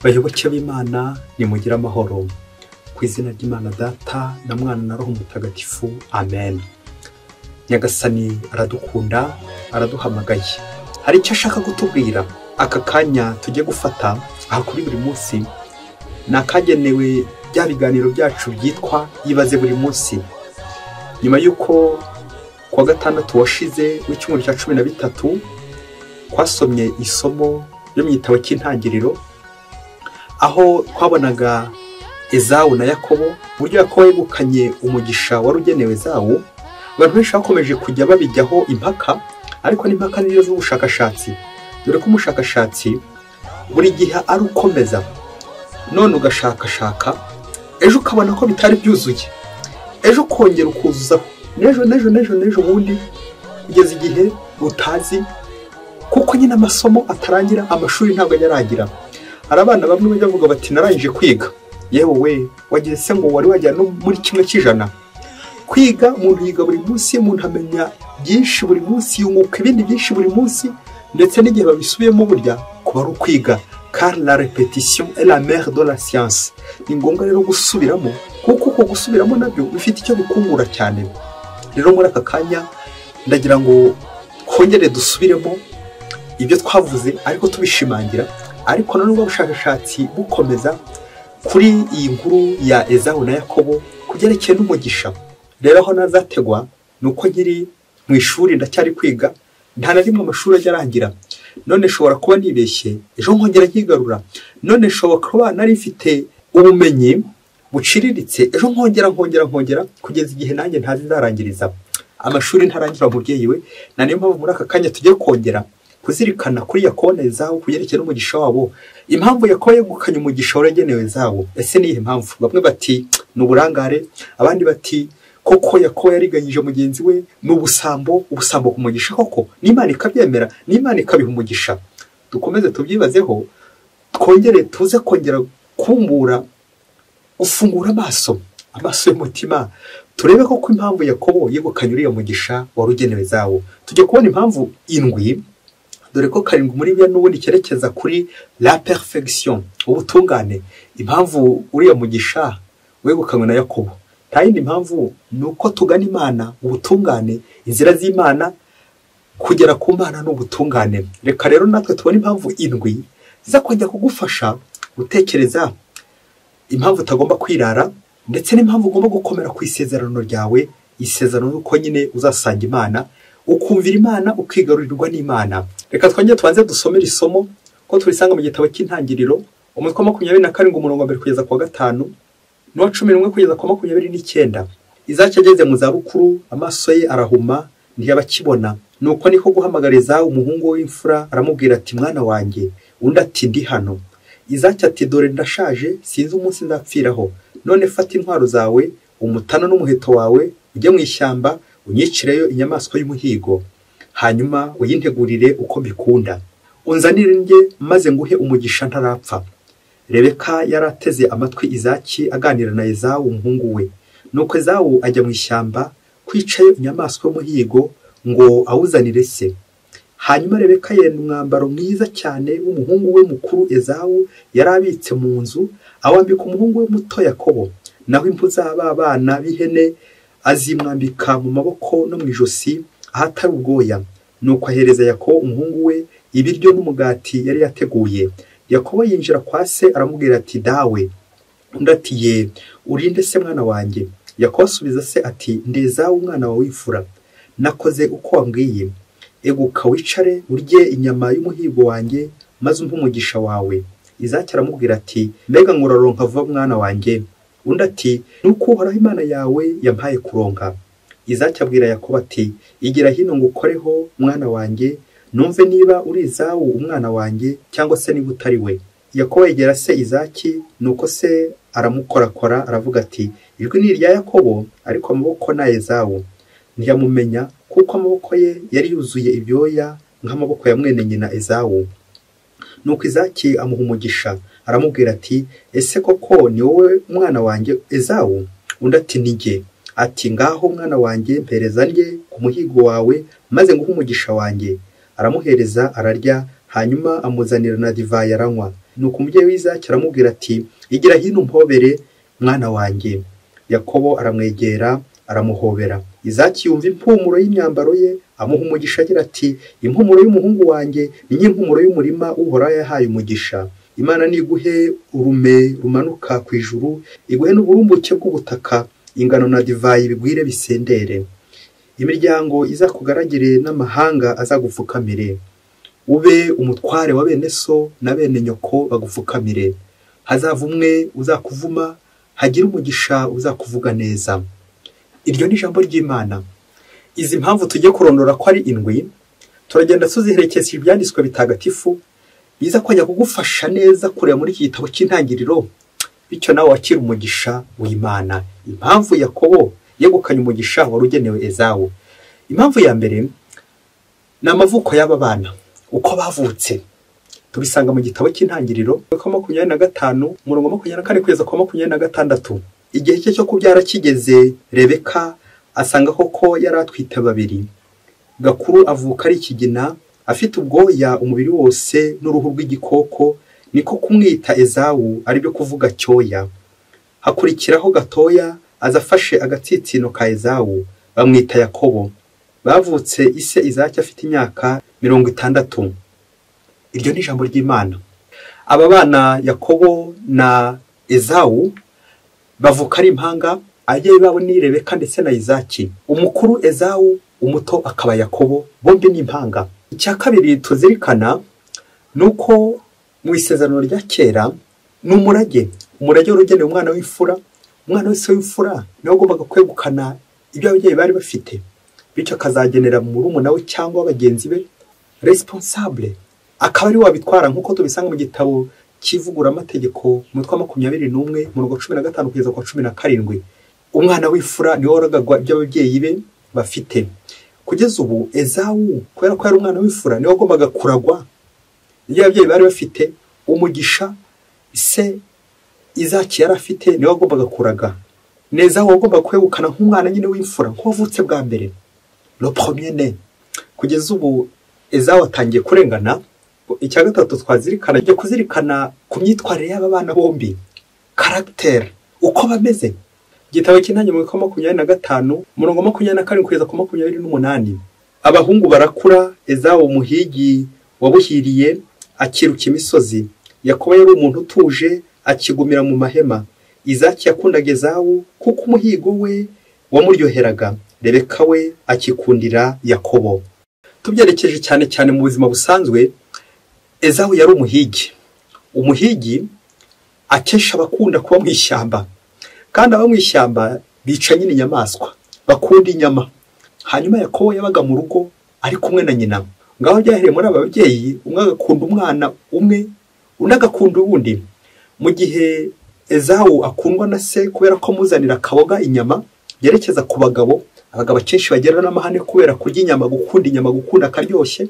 Bayoboke b'Imana nimugire amahoro. Ku izina ry'Imana Data na Mwana na Roho Mutagatifu, amen. Nyagasani aradukunda, araduhamagaye. Hari icyo ashaka kutubwira. Aka kanya tujye gufata aha kuri buri munsi ni akagenewe bya biganiro byacu byitwa Ibaze Buri Munsi. Nyuma y'uko kuwa gatandatu washize w'icyumweru cya 13 twasomye isomo ryo mu gitabo cy'Intangiriro, aho twabonaga Ezawu na Yakobo, uburyo Yakobo yegukanye umugisha wari ugenewe Ezawu. Abantu benshi bakomeje kujya babijyaho impaka, ariko n'impaka nizo z'ubushakashatsi, dore ko umushakashatsi buri gihe ari ukomeza, none ugashakashaka, ejo ukabona ko bitari byuzuye, ejo ukongera ukuzuzaho, n'ejo n'ejo n'ejo n'ejo bundi, kugeza igihe utazi, kuko nyine amasomo atarangira, amashuri ntabwo ajya arangira. Hari abana bamwe bajya bavuga bati narangije kwiga. Yewe we, wagize se ngo wari wajya no muri 100? Kwiga umuntu yiga buri munsi, umuntu amenya byinshi buri munsi, yunguka ibindi byinshi buri munsi, ndetse n'igihe babisubiyemo burya kuba ari ukwiga. Car la répétition est la mère de la science. Ni ngombwa rero gusubiramo, kuko uko gusubiramo nabyo bifite icyo bikungura cyane. Rero muri aka kanya ndagira ngo twongere dusubiremo ibyo twavuze, ariko tubishimangira, ariko none ubushakashatsi bukomeza kuri iyi nkuru ya Ezawu na Yakobo kubyerekeye n'umugisha. Rero aho nazategwa nuko nkiri mu ishuri ndacyari kwiga, nta na rimwe amashuri ajya arangira. None nshobora kuba nibeshye, ejo nkongera nkigarura. None nshobora kuba nari mfite ubumenyi buciriritse, ejo nkongera nkongera nkongera kugeza igihe nanjye ntazi nzarangiriza. Amashuri ntarangira umubyeyi we. Na niyo mpamvu muri aka kanya tugiye kongera kuzirikana kuri Yakobo na Ezawu kubyerekeye n'umugisha wabo. Impamvu Yakobo yegukanye umugisha waragenewe Ezawu, ese ni iyihe mpamvu? Bamwe bati ni uburangare, abandi bati koko Yakobo yariganyije mugenzi we, ni ubusambo. Ubusambo ku mugisha koko n'Imana ikabyemera, n'Imana ikabiha umugisha. Dukomeze tubyibazeho, twongere tuze kongera kumbura, ufungura amaso, amaso y'umutima, turebe koko impamvu Yakobo yegukanye uriya mugisha wari ugenewe Ezawu. Tujye kubona impamvu indwi, dore ko karindwi muri byo n'ubundi cyerekeza kuri la perfection, ubutungane. Impamvu uriya mugisha wegukanywe na Yakobo nta yindi mpamvu, ni uko tugana Imana ubutungane, inzira z'Imana, kugera ku Mana n'ubutungane. Reka rero natwe tubone impamvu indwi ziza kongera kugufasha gutekereza impamvu utagomba kwirara, ndetse n'impamvu ugomba gukomera ku isezerano ryawe, isezerano uko nyine uzasanga Imana, ukumvira Imana, ukigarurirwa n'Imana. Reka twongere tubanze dusomere isomo ko turisanga mu gitabo cy'Intangiriro, umutwe wa 27 umurongo wa 1 kugeza ku wa 5, n'uwa 11 kugeza ku 29. Izaki ageze mu zabukuru, amaso ye arahuma, ntiyaba akibona. Nuko niko guhamagariza umuhungu w'imfura, aramubwira ati mwana wanjye. Undi ati ndi hano. Izaki ati dore ndashaje, sinzi umunsi nzapfiraho. None fata intwaro zawe, umutana n'umuheto wawe, ujye mu ishyamba unyicireyo inyamaswa y'umuhigo, hanyuma uyintegurire uko mbikunda, unzanire njye, maze nguhe umugisha ntarapfa. Rebeka yarateze amatwi Izaki aganira na Ezawu umuhungu we. Nuko Ezawu ajya mu ishyamba kwicayo inyamaswa y'umuhigo ngo awuzanire se. Hanyuma Rebeka yenda umwambaro mwiza cyane w'umuhungu we mukuru Ezawu yarabitse mu nzu, awambika umuhungu we muto Yakobo. Naho impu z'aba bana b'ihene azimwambika mu maboko no mu ijosi ahatari ubwoya. Nuko ahereza Yakobo umuhungu we ibiryo n'umugati yari yateguye. Yakobo yinjira kwa se aramubwira ati dawe. Undi ati ye, urinde se mwana wanjye? Yakobo asubiza se ati ndi Ezawu umwana wawe w'imfura, nakoze uko wambwiye. Eguka wicare urye inyama y'umuhigo wanjye, maze umpe umugisha wawe. Izaki aramubwira ati mbega ngo uraronka vuba mwana wanjye? Undi ati nuko Uhoraho Imana yawe yampaye kuronka. Izaki abwira Yakobo ati igira hino ngo ukoreho mwana wanjye, numve niba uri Ezawu umwana wanjye cyangwa se niba utari we. Yakobo yegera se Izaki, nuko se aramukorakora aravuga ati ijwi ni irya Yakobo, ariko amaboko ni Ezawu. Ntiyamumenya kuko amaboko ye yari yuzuye ibyoya nk'amaboko ya mwene nyina Ezawu. Nuko Izaki amuha umugisha aramubwira ati ese koko ni wowe mwana wanjye Ezawu? Undi ati ni jye. Ati ngaho mwana wanjye mpereza ndye ku muhigo wawe, maze nguhe umugisha wanjye. Aramuhereza ararya, hanyuma amuzanira na divayi aranywa. Nuko umubyeyi w'Izaki aramubwira ati igira hino umpobere mwana wanjye. Yakobo aramwegera aramuhobera. Izaki yumva impumuro y'imyambaro ye, amuha umugisha agira ati impumuro y'umuhungu wanjye ni nk'impumuro y'umurima Uhoraho yahaye umugisha. Imana niguhe urume rumanuka ku ijuru, iguhe n'uburumbuke bw'ubutaka, ingano na divayi bigwire bisendere. Imiryango izakugaragire n'amahanga azagupfukamire. Ube umutware wa bene so na bene nyoko bagupfukamire. Hazava umwe uzakuvuma, hagira umugisha uzakuvuga neza. Iryo ni ijambo ry'Imana. Izi mpamvu tujye kurondora ko ari indwi, turagenda tuziherekeza ibyanditswe bitagatifu biza kujya kugufasha neza kureba muri iki gitabo cy'intangiriro, bityo nawe wakira umugisha w'Imana. Impamvu Yakobo yegukanye umugisha wari ugenewe Ezawu. Impamvu ya mbere ni amavuko y'aba bana, uko bavutse. Tubisanga mu gitabo cy'intangiriro kwa 25 umurongo 24 kugeza kwa 26. Igihe cye cyo kubyara kigeze, Rebeka asanga koko yari atwite babiri. Gakuru avuka ari ikigina, afite ubwoya umubiri wose n'uruhu rw'igikoko, niko kumwita Ezawu, aribyo kuvuga cyoya. Hakurikiraho gatoya aza afashe agatsitsino ka Ezawu, bamwita Yakobo. Bavutse ise Izaki afite imyaka 60. Iryo ni ijambo ry'Imana. Aba bana Yakobo na Ezawu bavuka ari impanga, ababyeyi babo ni Rebeka ndetse na Izaki. Umukuru Ezawu, umuto akaba Yakobo, bombi ni impanga. Icya kabiri tuzirikana nuko mu isezerano rya kera ni umurage. Umurage wari ugenewe umwana w'imfura. Umwana wese w'imfura niwe wagombaga kwegukana ibyo ababyeyi bari bafite, bityo akazagenera murumuna we cyangwa bagenzi be responsable, akaba ari wabitwara, nk'uko tubisanga mu gitabo cy'ivuguramategeko umutwe wa 21 umurongo 15 kugeza kwa 17. Umwana w'imfura niwe waragagwa ibyo ababyeyi be bafite. Kugeza ubu Ezawu, kubera ko yari umwana w'imfura, niwe wagombaga kuragwa ibyo ababyeyi bari bafite. Umugisha se Izaki yari afite niwe wagombaga kuraga. Neza wagombaga kwegukana nk'umwana nyine w'imfura, nk'uwavutse bwa mbere, le premier né. Kugeza ubu Ezawu atangiye kurengana. Icya gatatu twazirikana, jya kuzirikana ku myitwarire y'aba bana bombi, caractère, uko bameze. Igitabo cy'intangiriro mu 25 umurongo 27 kugeza ku 28. Abahungu barakura, Ezawu umuhigi wabuhiriye akiruka imisozi. Yakobo yari umuntu utuje, akigumira mu mahema. Izaki yakundaga Ezawu kuko umuhigo we wamuryoheraga. Rebeka we akikundira Yakobo. Tubyerekeje cyane cyane mu buzima busanzwe, Ezawu yari umuhigi. Umuhigi akesha abakunda kuba mu ishyamba, kandi aba mu ishyamba bica nyine inyamaswa, bakunda inyama. Hanyuma Yakobo yabaga mu rugo ari kumwe na nyina. Ngaho byahereye muri aba babyeyi, umwe agakunda umwana umwe, undi agakunda uwundi. Mu gihe Ezawu akundwa na se kubera ko amuzanira akaboga, inyama, yerekeza ku bagabo. Abagabo akenshi bagira n'amahane kubera kurya inyama, gukunda inyama, gukunda akaryoshye.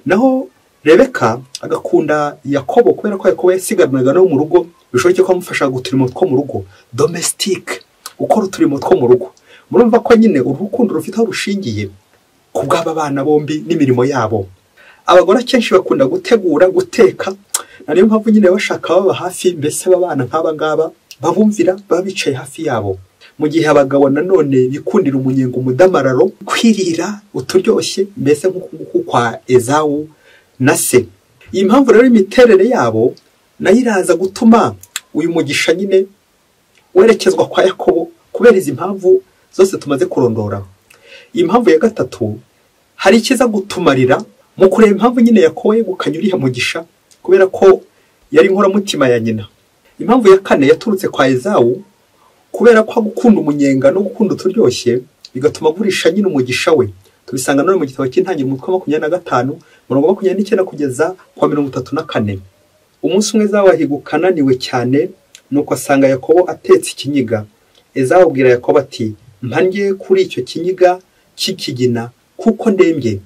Naho Rebeka agakunda Yakobo kubera ko Yakobo yasigaranaga no mu rugo, bishoboke ko amufasha guturimo two mu rugo, domestique, gukora uturimo two mu rugo. Murumva ko nyine urukundo rufite aho rushingiye ku bw'aba bana bombi n'imirimo yabo. Abagore akenshi bakunda gutegura, guteka, na niyo mpamvu nyine bashaka baba hafi, mbese abana nk'aba ngaba babumvira, baba bicaye hafi yabo. Mu gihe abagabo nanone bikundira umunyenga, umudamararo, kwirira uturyoshye, mbese nk'uku kwa Ezawu na se. Iyi mpamvu rero imiterere yabo nayo iraza gutuma uyu mugisha nyine werekezwa kwa Yakobo, kubera izi mpamvu zose tumaze kurondora. Iyi mpamvu ya gatatu hari ikiza gutumarira mu kureba impamvu nyine Yakobo yegukanye uriya mugisha, kubera ko yari inkoramutima ya nyina. Impamvu ya kane yaturutse kwa Ezawu, kubera ko gukunda umunyenga no gukunda uturyoshye bigatuma agurisha nyine umugisha we. Tubisanga none mu gitabo cy'intangiriro umutwe wa 25 umurongo 29 kugeza kwa 34. Umunsi umwe Ezawu ahiguka ananiwe cyane, nuko asanga Yakobo atetse ikinyiga. Ezawu abwira Yakobo ati mpa kuri icyo kinyiga cy'ikigina kuko ndembye.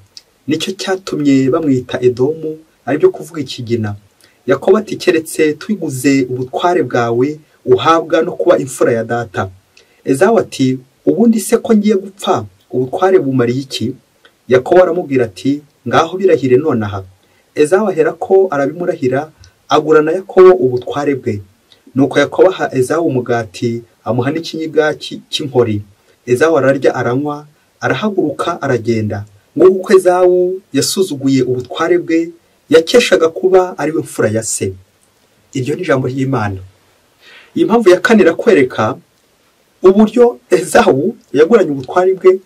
Nicyo cyatumye bamwita Edomu, aribyo kuvuga ikigina. Yakobo ati keretse twiguze ubutware bwawe uhabwa no kuba imfura ya data. Ezawu ati ubundi se ko ngiye gupfa, ubutware bumariye iki? Yakobo aramubwira ati ngaho birahire nonaha. Ezawu ahera ko arabimurahira, Agurana Yakobo ubutware bwe. Nuko Yakobo aha Ezawu umugati, amuha n'ikinyiga cy'inkori. Ezawu ararya aranywa, arahaguruka aragenda. Nguko uko Ezawu yasuzuguye ubutware bwe, yakeshaga kuba ari we mfura ya se. Iryo ni ijambo ry'Imana. Iyi mpamvu ya kane irakwereka uburyo Ezawu yaguranye ubutware bwe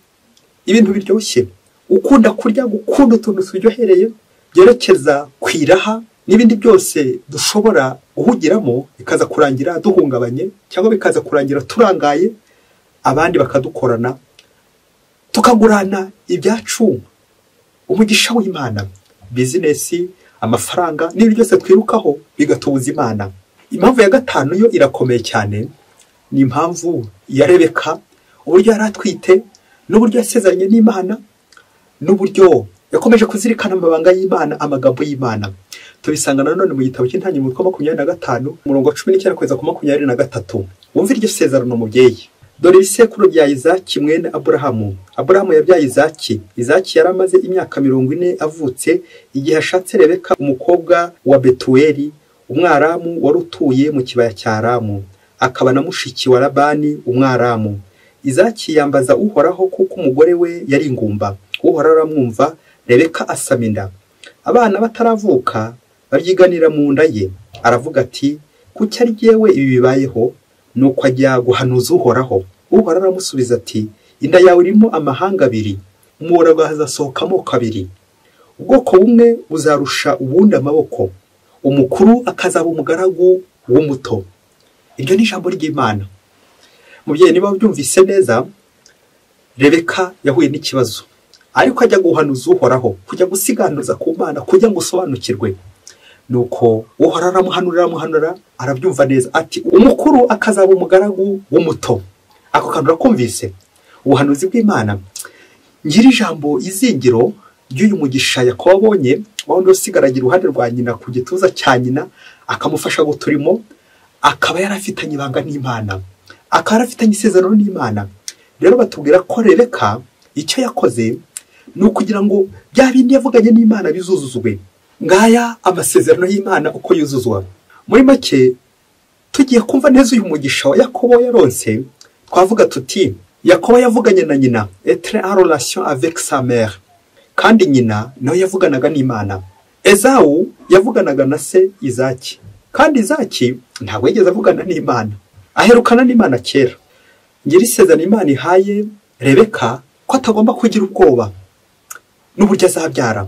ibintu biryoshye. Ukunda kurya, gukunda utuntu turyohereye, byerekeza ku iraha n'ibindi byose dushobora guhugiramo, bikaza kurangira duhungabanye cyangwa bikaza kurangira turangaye, abandi bakadukorana, tukagurana ibyacu, umugisha w'Imana, bizinesi, amafaranga n'ibindi byose twirukaho bigatubuza Imana. Impamvu ya gatanu yo irakomeye cyane, ni impamvu ya Rebeka, uburyo yari atwite n'uburyo yasezeranye n'Imana n'uburyo yakomeje kuzirikana amabanga y'Imana, amagambo y'Imana. Tubisanga nanone mu gitabo cy'Intangiriro umutwe wa 25 umurongo wa 19 kugeza ku 23. Wumve iryo sezerano mubyeyi. Dore ibisekuru bya Izaki mwene Aburahamu. Aburahamu yabyaye Izaki. Izaki yari amaze imyaka 40 avutse igihe ashatse Rebeka umukobwa wa Betuweli, Umwaramu wari utuye mu kibaya cya Aramu, akaba na mushiki wa Labani Umwaramu. Izaki yambaza Uhoraho kuko umugore we yari ingumba. Uhoraho aramwumva, Rebeka asama inda. Abana bataravuka babyiganira mu nda ye. Aravuga ati, kuki ari jyewe ibi bibayeho? Nuko ajya guhanuza Uhoraho. Uhoraho aramusubiza ati, inda yawe irimo amahanga abiri, umuborogo hazasohokamo kabiri. Ubwoko bumwe buzarusha ubundi amaboko, umukuru akazaba umugaragu w'umuto. Iryo ni ijambo ry'Imana. Mubyeyi, niba ubyumvise neza, Rebeka yahuye n'ikibazo, ariko ajya guhanuza Uhoraho, kujya gusiganuza ku Mana, kujya ngo usobanukirwe. Nuko Uhoraho aramuhanura, arabyumva neza, ati umukuru akazaba umugaragu w'umuto. Ako kantu urakumvise? Ubuhanuzi bw'Imana. Ngira ijambo izingiro ry'uyu mugisha Yakobo abonye, wa wundi usigaragira iruhande rwa nyina ku gituza cya nyina, akamufasha guturimo, akaba yarafitanye ibanga n'Imana, akaba yarafitanye isezerano n'Imana. Rero batubwira ko Rebeka icyo yakoze ni ukugira ngo bya bindi yavuganye n'Imana bizuzuzwe. Ngaya amasezerano y'Imana uko yuzuzwa. Muri make tugiye kumva neza uyu mugisha wa Yakobo yaronse, twavuga tuti Yakobo yavuganye na nyina, être en relation avec sa mère, kandi nyina nawe yavuganaga n'Imana. Ezawu yavuganaga na se Izaki, kandi Izaki ntabwo yigeze avugana n'Imana, aherukana n'Imana kera. Ngira isezerano Imana ihaye Rebeka ko atagomba kugira ubwoba n'uburyo azabyara,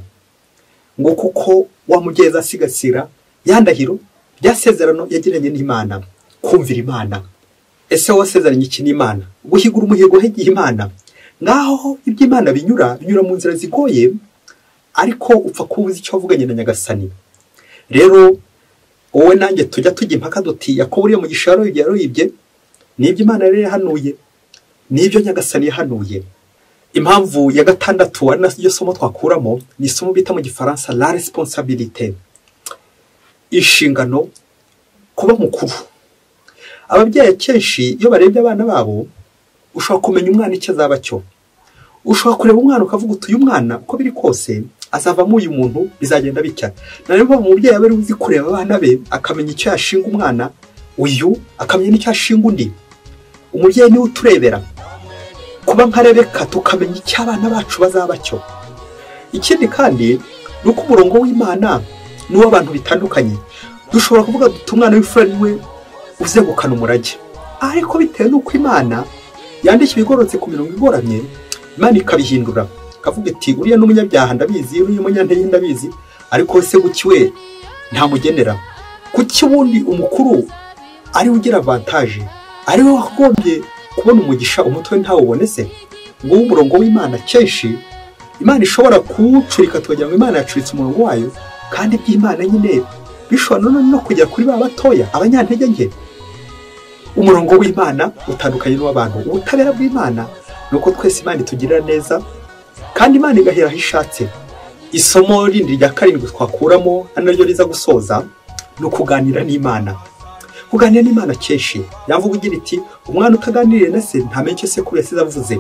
ngo kuko wa mubyeyi asigasira ya ndahiro rya sezerano yagiranye n'Imana, kumvira Imana. Ese wasezeranye iki n'Imana? Guhigura umuhigo hegiye Imana. Ngaho iby'Imana binyura mu nzira zigoye, ariko upfa kubuza icyo wavuganye na Nyagasani. Rero wowe nanjye tujya tujya impaka duti Yakobo uriya mugisha yaroyibye, nibyo Imana yari yahanuye, nibyo Nyagasani yahanuye. Impamvu ya gatandatu ari naryo somo twakuramo, ni isomo bita mu Gifaransa la responsabilité, inshingano, kuba mukuru. Ababyeyi akenshi iyo barebye abana babo, ushobora kumenya umwana icyo azaba cyo. Ushobora kureba umwana ukavuga uti uyu mwana uko biri kose azavamo uyu muntu, bizagenda bitya. Nayo mpamvu umubyeyi aba ari uzi kureba abana be, akamenya icyo yashinga umwana uyu, akamenya n'icyo yashinga undi. Umubyeyi niwe uturebera. Kuba nka Rebeka tukamenya icyo abana bacu bazaba cyo. Ikindi kandi ni uko umurongo w'Imana n'uw'abantu bitandukanye. Dushobora kuvuga duti umwana w'imfura niwe uzegukana umurage, ariko bitewe n'uko Imana yandika ibigororotse ku mirongo igoramye, Imana ikabihindura, ikavuga iti uriya n'umunyabyaha ndabizi, uriya umunyantege ndabizi, ariko se guki we ntamugenera. Kuki ubundi umukuru ari we ugira avantage, ari we wagombye kubona umugisha, umutwe ntawubone se? Ngo umurongo w'Imana kenshi Imana ishobora kuwucurika tukagira ngo Imana yacuritse umurongo wayo, kandi iby'Imana nyine bishobora no kugera kuri ba batoya, abanyantege nke. Umurongo w'Imana utandukanye n'uw'abantu. Ubutabera bw'Imana ni uko twese Imana itugirira neza, kandi Imana igahera aho ishatse. Isomo rindi rya karindwi twakuramo, ari naryo riza gusoza, ni ukuganira n'Imana. Kuganira n'Imana kenshi yavuga ugira iti umwana utaganiriye na se ntamenya icyo sekuru yasize avuze.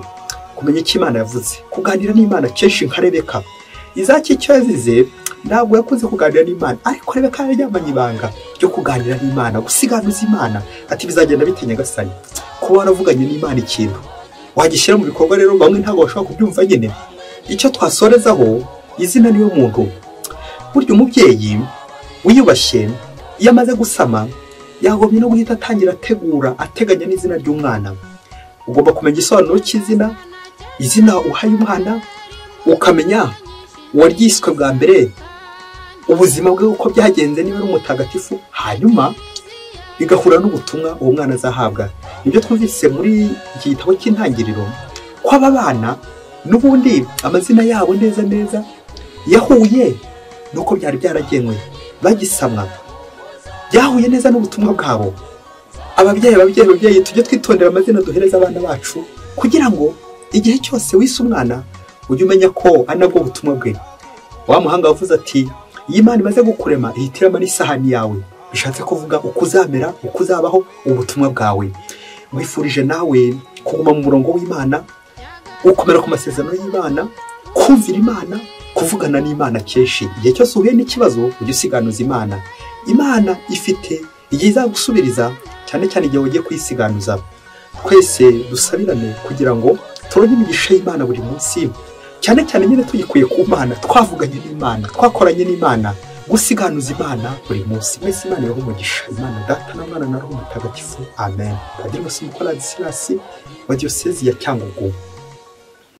Kumenya icyo Imana yavuze, kuganira n'Imana kenshi nka Rebeka. Izaki icyo yazize Ntabwo yakunze kuganira n'Imana, ariko Rebeka yaryamanye ibanga ryo kuganira n'Imana, gusiganuza Imana, ati bizagenda bite Nyagasani? Kuba waravuganye n'Imana ikintu wagishyira mu bikorwa rero bamwe ntabwo bashobora kubyumva nyine. Icyo twasorezaho, izina niwe muntu. Burya umubyeyi wiyubashye iyo amaze gusama yagombye no guhita atangira ategura ateganya n'izina ry'umwana. Ugomba kumenya igisobanuro cy'izina, izina uhaye umwana, ukamenya uwaryiswe bwa mbere, ubuzima bwe uko byagenze, niba ari umutagatifu, hanyuma bigahura n'ubutumwa uwo mwana azahabwa. Nibyo twumvise muri iki gitabo cy'Intangiriro, ko aba bana n'ubundi amazina yabo neza neza yahuye nuko byari byaragenwe bagisamwa, byahuye neza n'ubutumwa bwabo. Ababyeyi, ababyeyi, ababyeyi, tujye twitondera amazina duhereza abana bacu, kugira ngo igihe cyose wise umwana ujye umenya ko ari nabwo butumwa bwe. Wa muhanga wavuze ati iyo Imana imaze gukurema ihitiramo n'isahani yawe, bishatse kuvuga uko uzamera, uko uzabaho, ubutumwa bwawe. Mwifurije nawe kuguma mu murongo w'Imana, gukomera ku masezerano y'Imana, kumvira Imana, kuvugana n'Imana kenshi. Igihe cyose uhuye n'ikibazo ujye usiganuza Imana. Imana ifite igihe izagusubiriza, cyane cyane igihe ugiye kuyisiganuza. Twese dusabirane kugira ngo turonke imigisha y'Imana buri munsi, cyane cyane nyine tuyikuye ku Mana, twavuganye n'Imana, twakoranye n'Imana, gusiganuza Imana buri munsi. Mwese Imana ibahe umugisha. Imana Data na Mwana na Roho Mutagatifu. Amen. Padiri Masomuko Ladislas wa Diyosezi ya Cyangugu.